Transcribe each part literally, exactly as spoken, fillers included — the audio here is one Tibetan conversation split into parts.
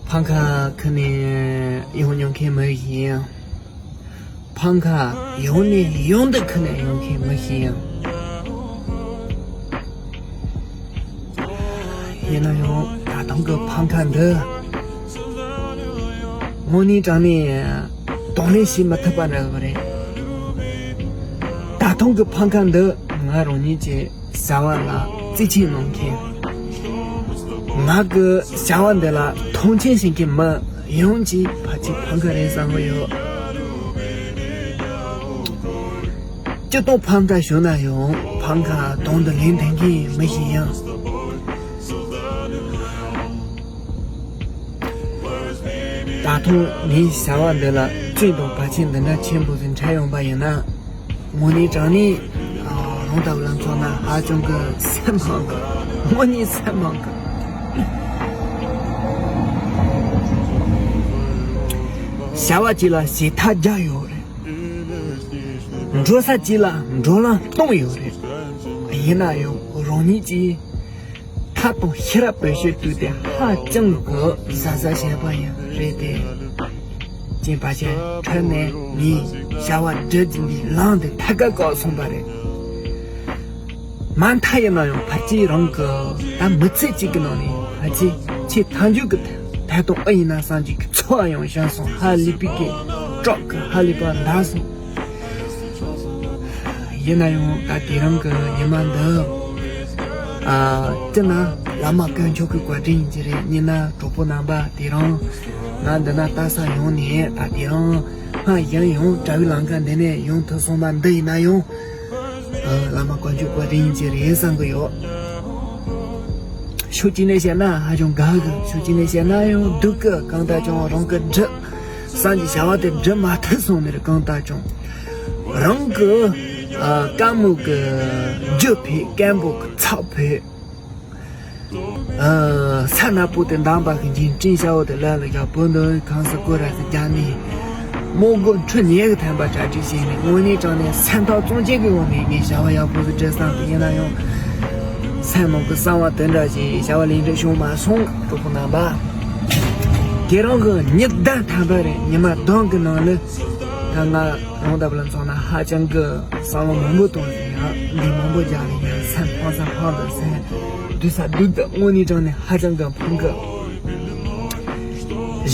འཕང་ཁ་ཁུར་ནས་ཡོང་མྱོང་མཁན་མི་ཞིག་ཡིན། འཕང་ཁ་ཡོང་ནས་ཡོང་དུ་ཁུར་ནས་ཡོང་མཁན་མི་ཞིག་ཡིན། ཡིན་ན་ཡང་ད་དུང་གི་འཕང་ཁ་འདི་དངོས་གནས་དྲང་གནས་གདོང་ལེན་བྱེད་མི་ཐུབ་པ་འདྲ་བོ་རེད། ད་དུང་གི་འཕང་ཁ་འདི་ང་རང་ཉིད་ཀྱི་བྱ་བ་ལ་རྩིས་ཆེན་གནང་མཁན། ང་གི་བྱ་བ་འདི་ལ་མཐོང་ཆེན་བྱེད་མཁན་མི་ཡོངས་ཀྱི་ཕལ་ཆེར་འཕང་ཁ་རེད་བསམ་གི་ཡོད། སྤྱིར་བཏང་འཕང་ཁ་ཞུ་ན་ཡང་འཕང་ཁ་དོན་དུ་ལེན་ཐུབ་མཁན་མི་ཞིག་ཡིན། ད་དུང་ངའི་བྱ་བ་འདི་ལ་བཅུད་དང་བར་ཆད་འདི་འདྲ་ཆེན་པོ་ཞིག་འཕྲད་ཡོང་པ་ཡིན་ན། དངོས་གནས་དྲང་གནས་རང་ལྟ་བུ་ལ་མཚོན་ན་ཧ་ཅང་གི་སེམས་ཕམ་གི། དངོས་གནས་སེམས་ཕམ་གི། བྱ་བ་གཅིག་ལ་བྱེད་ཐབས་བརྒྱ་ཡོད་རེད། འགྲོ་ས་གཅིག་ལ་འགྲོ་ལམ་སྟོང་ཡོད་རེད། ཡིན་ན་ཡང་རང་ཉིད་ཀྱིས་ཐབས་དང་ཤེས་རབ་བེད་སྤྱོད་བཏང་སྟེ་ཧ་ཅང་གི་གཟབ་གཟབ་བྱས་པ་ཡིན་རེད་དེ། ཅེས་པ་ཞིག་འཕྲལ་ནས་ངས་བྱ་བ་སྒྲུབ་ཀྱི་འདི་ལངས་ཏེ་ཐད་ཀར་བཀག་སོང་པ་རེད། མ་མཐའ་ཡིན་ན་ཡང་ཕལ་ཆེར་རང་གི་ད་མི་ཚེ་གཅིག་གི་ནང་ནས་ཕལ་ཆེར་ཆེས་མཐའ་མཇུག་གི་ཐད་གཏོང་ཨེ་ཡིན་ན་བསམ་གྱི་གི་ཚོར་བ་ཡང་བྱུང་སོང་། ཧ་ལས་པའི་གི་སྐྲག་གི་ཧ་ལས་པ་འདར་སོང་། ཡིན་ན་ཡང་ད་དེ་རིང་གི་ཉི་མ་འདི། ཨ། སྤྱིར་ན་བླ་མ་དཀོན་མཆོག་གི་བཀའ་དྲིན་ཡིན་གྱི་རེད། ཡིན་ན་གྲོགས་པོ་རྣམ་པ་དེ་རིང་ང་འདི་ན་ལྟ་ས་ཡོང་ནས་ད་དེ་རིང་སྔར་བཞིན་ཡང་དྲ་བའི་ལམ་ཁ་འདི་ནས་ཡོང་ཐུབ་སོང་བ་འདི་ཡིན་ན་ཡང་། ཨ། བླ་མ་དཀོན་མཆོག་བཀའ་དྲིན་ཡིན་གྱི་རེད་བསམ་གི་ཡོད། ཕྱོགས་གཅིག་ནས་བཤད་ན་ཧ་ཅང་དགའ་གི། ཕྱོགས་གཅིག་ནས་བཤད་ན་ཡང་སྡུག་གི། གང་ལྟར་ཀྱང་རང་གི་སྒྲུབ་བསམ་གྱི་བྱ་བ་དེ་སྒྲུབ་མ་ཐུབ་སོང་ནི་རེད། གང་ལྟར་ཀྱང་རང་གི། ཨ། དཀའ་མོ་གི་རྒྱུ་ཕུད། དཀོན་པོ་གི་ཚགས་ཕུད། ཨ། ས་ནག་པོ་དེ་འདམ་བག་གི་འཇིག་རྟེན་ཤ་བོ་དེ་ལ་ལ་ཡག་པོ་འདུག་གང་ས་ཀོ་ར་ཟི་རྒྱ་ནི་མོ་གོ་འཕྲུལ་ཉེ་གི་ཐན་པ་གྲ་སྒྲིག་བྱས་ནས་དངོས་གནས་དྲང་གནས་སེམས་ཐག་གཙང་བཅད་ཀྱི་འོག་ནས་ངས་བྱ་བ་ཡག་པོ་ཟིག་སྒྲུབ་བསམ་གི། ཡིན་ན་ཡང་སེམས་ནང་གི་གསང་བ་དེ་འདྲ་ཞིག་བྱ་བ་ལེགས་འགྲུབ་བྱུང་མ་སོང་། གྲོགས་པོ་རྣམ་པ། དེ་རིང་གི་ཉི་ཟླ་ཐམ་པ་རེད། ཉི་མ་བདུན་གི་ནང་ལ་ད་ང་རང་ལྟ་བུ་ལ་མཚོན་ན་ཧ་ཅང་གི་བསམ་བློ་མང་པོ་གཏོང་ཟིན་ཡང་འདི་མང་པོ་རྒྱག་ལ་ཡང་སེམས་ཕངས་སེམས་ཕངས་དང་སེམས་སྡུག་ས་སྡུག་དང་དངོས་གནས་དྲང་གནས་ཧ་ཅང་གི་ཕངས་གི་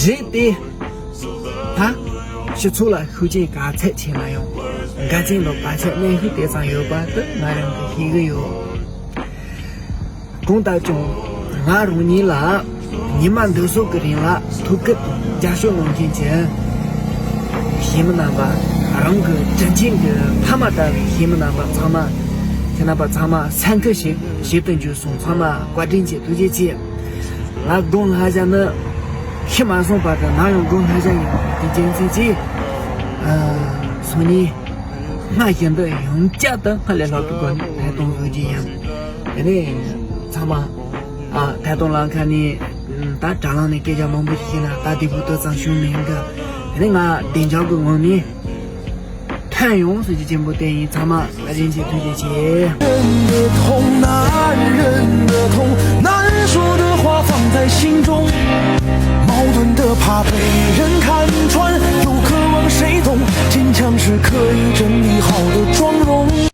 རེད་དེ། ད་སྤྱི་ཚོགས་ལ་ཤུགས་རྐྱེན་ག་ཚད་ཆེ་ན་ཡང་འགལ་རྐྱེན་དང་བར་ཆད་གནོན་ཤུགས་དེ་ཙམ་ཡོད་པ་དེ་ང་རང་གིས་ཤེས་གི་ཡོད། གང་ལྟར་ཀྱང་ང་རང་ཉིད་ལ་ཉི་མ་འདི་ཚོ་གི་རིང་ལ་ཐུགས་ཁུར་དང་རྒྱབ་སྐྱོར་གནང་མཁན་གྱི་གཞིས་མི་རྣམ་པ། རང་གི་དྲིན་ཆེན་གྱི་ཕ་མ་ལྟ་བུའི་གཞིས་མི་རྣམ་པ་ཚང་མ། ཁྱེད་རྣམ་པ་ཚང་མ་སེམས་ཁུར་ཞིག་ཞིབ་ཏུ་འཇུག་སོང་། ཚང་མ་བཀའ་དྲིན་ཆེ། ཐུགས་རྗེ་ཆེ། ང་དགུང་ལྷ་བཞག་ནི་ཤི་མ་སོང་བར་དུ་ནམ་ཡང་དགུང་ལྷ་བཞག་ཡིན་པ་དེ་རྒྱུ་མཚན་གྱིས། ཨ། སང་ཉིན་སྔར་བཞིན་དུ་ཡང་བསྐྱར་དུ་སྔར་ལས་ལྷག་པའི་སྒོ་ནས་ཐད་གཏོང་བཟོ་རྒྱུ་ཡིན། དེ་ནས་ཚང་མ། ཨ། ཐད་གཏོང་ལམ་ཁ་ནས་ད་དྲ་ལམ་ནས་སྐད་ཆ་མང་པོ་ཞིག་བཤད་ན་ད་དེ་བུ་ཏོ་ཙམ་ཞུ་མི་ཡོང་གི། དེ་ནས་ང་བདེ་འཇགས་ཀྱི་ངང་ནས་ཐོན་ཡོང་ཟེར་རྒྱུ་ཆེན་པོ་དེ་ཡིན། ཚང་མ་བཀའ་དྲིན་ཆེ། ཐུགས་རྗེ་ཆེ། 矛盾的怕被人看穿，又可往谁懂？坚强是可以整理好的妆容。